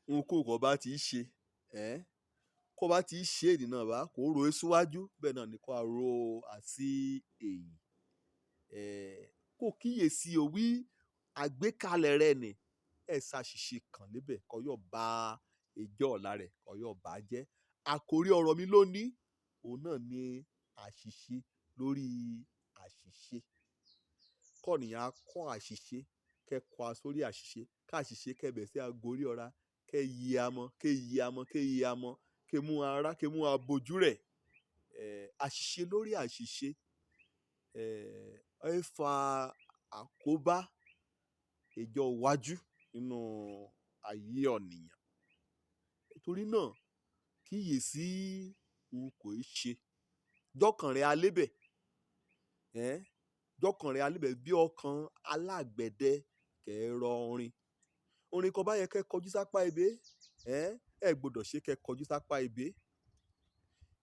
Ohunkóhun kó bá ti í ṣe, kó bá ti í ṣe é nìna bá kó ro é síwájú, bẹ́ẹ̀ náà ni kó a ro àsí èyìn. Kó kíyèsí o wí àgbékalẹ̀ rẹ nì, ẹ̀ ṣàṣìṣe kàn níbẹ̀ kó yọ̀ ba ijọ́ ọ̀la rẹ̀, kó yọ̀ bà á jẹ́. Àkòrí ọ̀rọ̀ mi lónìí, òun náà ni àṣìṣe lórí àṣìṣe. Kọ́nìyàn á kọ́ àṣìṣe, kẹ́ kọ́ a sórí àṣìṣe, káṣìṣe kẹ́ bẹ̀ sí a gorí ọra, kẹ́ yí a mọ́, kẹ́ yí a mọ́, kẹ́ yí a mọ́, kẹ́ mú ara, kẹ́ mú a bojú rẹ̀. Àṣìṣe lórí àṣìṣe ẹ fa àkóbá ijọ́ iwájú nínú ayé ọ̀nìyàn. Torí náà, kíyèsí ohun kò í ṣe. Jọ́kàn rẹ a lébẹ̀, jọ́kàn rẹ a lébẹ̀ bí ọkàn alágbẹ̀dẹ kẹ́ rọ orin. Orin kan bá yẹ kẹ́ kọjú sápá ibé, ẹ gbọdọ̀ ṣe kẹ́ kọjú sápá ibé.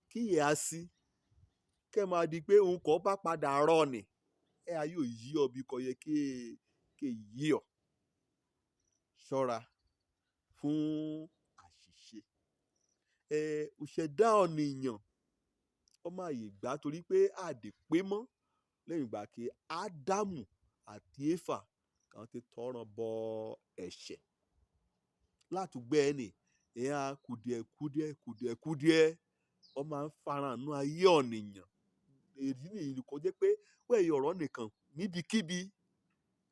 Kíyè á sí, kẹ́ máa di pé ohun kan bá padà rọ nì, ẹ a yóò yí ọ bí kò yẹ ké yí ọ. Ṣọ́ra fún àṣìṣe. Ìṣẹ̀dá ọ̀nìyàn, ó máa yè gbà torí pé a dè pé mọ́ lẹ́yìn ìgbà kí Ádámù àti Éfà kan ti tọrọ bọ ẹ̀ṣẹ̀. Látùgbẹ́ ẹni, ìhà kùdìẹ̀kudiẹ kùdìẹ̀kudiẹ, ó máa ń farahàn nínú ayé ọ̀nìyàn. Èyí nìyí kó jẹ́ pé wẹ́ẹ̀ ọ̀rọ̀ nìkan níbikíbi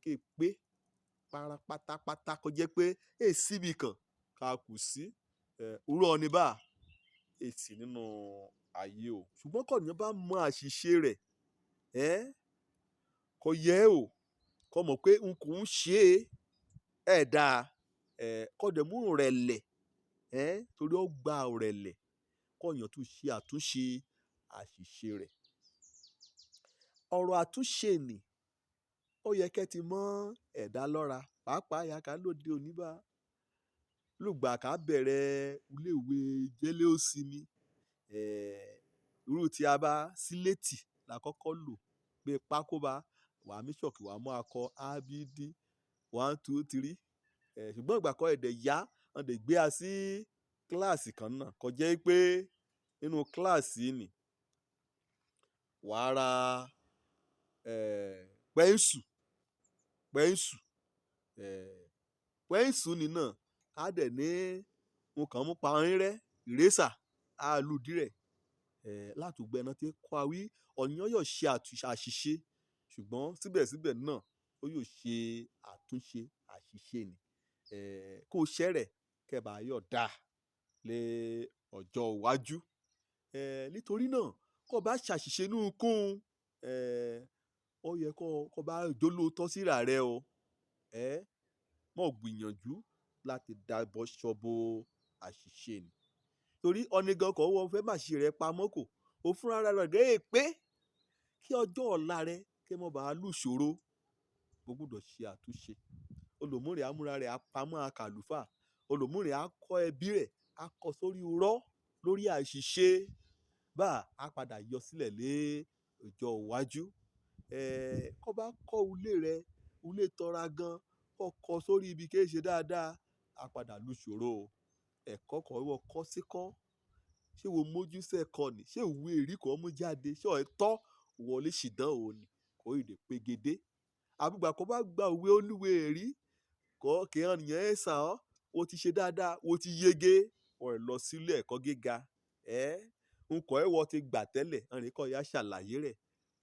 ké pé para pátápátá kó jẹ́ pé è síbi kan ká kù sí. Irú ọni bá èsì nínú ayé o. Ṣùgbọ́n kọ́nìyàn bá mọ àṣìṣe rẹ̀, kò yẹ o, kó mọ̀ pé n kò ń ṣe é, ẹ̀ dáa, kó dẹ̀ mú ìrẹ̀lẹ̀, torí ó gba ìrẹ̀lẹ̀ kọ́yàn tún ṣe àtúnṣe àṣìṣe rẹ̀. Ọ̀rọ̀ àtúnṣe nì, ó yẹ kẹ́ ti mọ́ ẹ̀dá lọ́ra, pàápàá ìyá ká lóde òní bá. Lùgbà ká bẹ̀rẹ̀ ilé ìwé jẹ́léósinmi, irú tí a bá sílétì la kọ́kọ́ lò pé pákó bá wàá mú ṣọ̀kì wàá mú akọ A B D one two three. Ṣùgbọ́n ìgbà kan ẹ̀dẹ̀ yá, wọ́n dẹ̀ gbé a sí kíláàsì kan náà, kó jẹ́ pé nínú kíláàsì nì, wàá ra pẹ́ńsù, pẹ́ńsù, pẹ́ńsù ni náà, á dẹ̀ ní ohun kan mú pa orin rẹ́, ìrésà, á lù dí rẹ̀. Látùgbẹ́ náà tí kọ́ a wí, ọ̀nìyàn yóò ṣe àṣìṣe, ṣùgbọ́n síbẹ̀síbẹ̀ náà, ó yóò ṣe àtúnṣe àṣìṣe nì. Kó ṣẹ́ rẹ̀ kẹ́ bá yọ̀ dá lé ọjọ́ iwájú. Nítorí náà, kó bá ṣàṣìṣe nínú kóhun, ó yẹ kó bá jólóòtọ́ síra rẹ o. Mọ́ gbìyànjú láti dàbọ̀ ṣọ̀bọ̀ àṣìṣe nì. Torí ọ̀nì gan kọ́ wọ́n fẹ́ má ṣe rẹ̀ pamọ́ kò. Ó fúnra rẹ̀ gẹ́ pé kí ọjọ́ ọ̀la rẹ kí mọ́ bá lùṣòro, ó gbọdọ̀ ṣe àtúnṣe. Olùmúrẹ̀ á múra rẹ̀ á pamọ́ àkàlùfà. Olùmúrẹ̀ á kọ́ ẹbí rẹ̀, á kọ́ sórí irọ́ lórí àṣìṣe. Bá a padà yọ sílẹ̀ lé ọjọ́ iwájú. Kó bá kọ́ ilé rẹ, ilé tọ́ra gan, kó kọ́ sórí ibi kí ṣe dáadáa, á padà lùṣòro o. Ẹ̀kọ́ kan wọ́n kọ́ sí kọ́. Ṣé wo mójú sẹ́ kọ́ ni? Ṣé ìwé èrí kan mú jáde? Ṣé ọ̀ tọ́ wọlé ṣìdán ò ní? Kó ìdè pegedé. Àbí ìgbà kó bá gba ìwé olúwe èrí, kọ́ kí ènìyàn ẹ sà ọ́, o ti ṣe dáadáa, o ti yege, ọ̀ lọ sílé ẹ̀kọ́ gíga. Nǹkan ẹ wọ ti gbà tẹ́lẹ̀, ọ̀rìn kọ́ ya ṣàlàyé rẹ̀.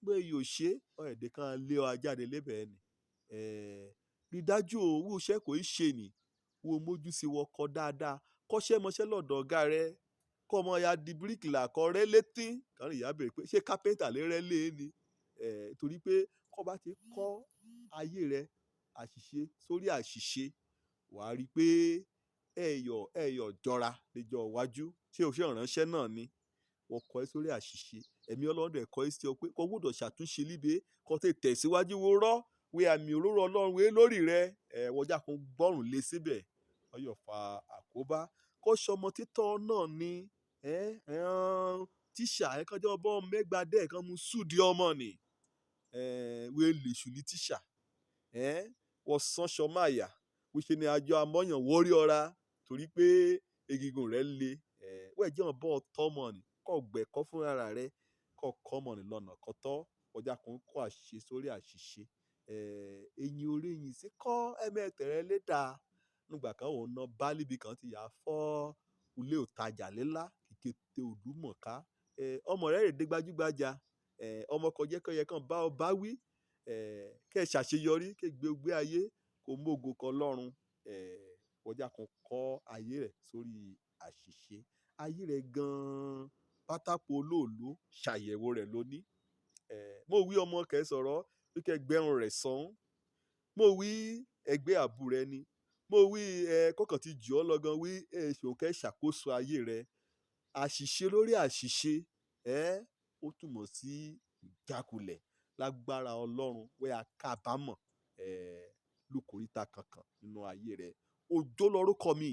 Pé yóò ṣe, ọ̀ èdè kan lé ọ jáde lébẹ̀ ni. Rí dájú o, owó iṣẹ́ kò í ṣe nì. Wo mójú sí wọ kọ́ dáadáa. Kọ́ṣẹ́ mọṣẹ́ lọ́dọ̀ ọ̀gá rẹ. Kọ́ ọmọ ya di bíríkìlà kọ́ rẹ́ létí. Kàn ìyá béèrè pé ṣé kápẹ́ńtà lè rẹ́ lé ni? Torí pé kó bá ti kọ́ ayé rẹ àṣìṣe sórí àṣìṣe, wà á rí pé ẹ̀yọ̀ ẹ̀yọ̀ jọra níjọ́ iwájú. Ṣé o ṣe ìránṣẹ́ náà ni? Wọ́n kọ́ ẹ sórí àṣìṣe. Ẹ̀mí Ọlọ́run dẹ̀ kọ́ ẹ sí ọ pé kó gbọdọ̀ ṣàtúnṣe líbe, kó tètè tẹ̀síwájú wo rọ́, wí àmì òróró Ọlọ́run wé lórí rẹ. Wọ́n já kó gbọ́rùn lé síbẹ̀. Ó yọ̀ fa àkóbá. Kó ṣọmọ títọ́ náà ni, tíṣà ẹ kan jẹ́ ọbọ̀ mẹ́gba dẹ́ kan mú súdi ọmọ nì. Wé lè ṣù ní tíṣà. Wọ́n sánṣọ máyà. Wí ṣe ni àjọ amọ́yàn wórí ọra. Torí pé egungun rẹ̀ le. Wẹ́ẹ̀ jẹ́ ọ́n bọ́ ọ tọ́mọ nì, kó gbẹ̀kọ́ fúnra rẹ, kó kọ́ ọmọ nì lọ́nà kan tọ́, kọjá kó ń kó àṣìṣe sórí àṣìṣe. Ẹ̀yìn orí yìí sí kọ́ ẹ̀mẹ́tẹ̀rẹ̀ lé dà. Nígbà kan òun ná bá níbi kan tí ya fọ́ ilé òtajà lílá ìkété òdúmọ̀ká. Ọmọ rẹ̀ rè dé gbajúgbajà. Ọmọ kan jẹ́ kó yẹ kán bá ọ bá wí. Kẹ́ ṣàṣeyọrí, kẹ́ gbé gbé ayé, kó mú ògo kan lọ́run. Kọjá kan kọ́ ayé rẹ̀ sórí àṣìṣe. Ayé rẹ̀ gan-an pátákó olóòló ṣàyẹ̀wò rẹ̀ lóní. Mo wí ọmọ kẹ́ sọ̀rọ̀ wí kẹ́ gbẹ́rùn rẹ̀ sọ́hún. Mo wí ẹgbẹ́ àbú rẹ ni. Mo wí ẹ kọ́kàn ti jù ọ́ lọ gan wí èso kẹ́ ṣàkóso ayé rẹ. Àṣìṣe lórí àṣìṣe, ó túmọ̀ sí ìjákulẹ̀ lágbára Ọlọ́run wẹ́ a kábàámọ̀ lókoríta kankan nínú ayé rẹ. Òjó lorúkọ mi,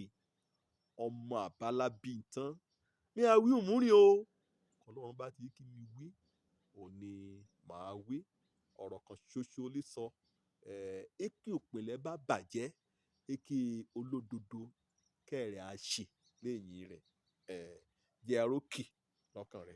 ọmọ àbálá bí n tán. Mi a wí òmúrin o. Ọlọ́run bá ti kí mi wí, òun ni màá wí. Ọ̀rọ̀ kan ṣoṣo lè sọ. Èkì òpìlẹ̀ bá bàjẹ́, èkì olódodo kẹ́rẹ̀ á ṣe lẹ́yìn rẹ̀. Jẹ́ arókì lọ́kàn rẹ.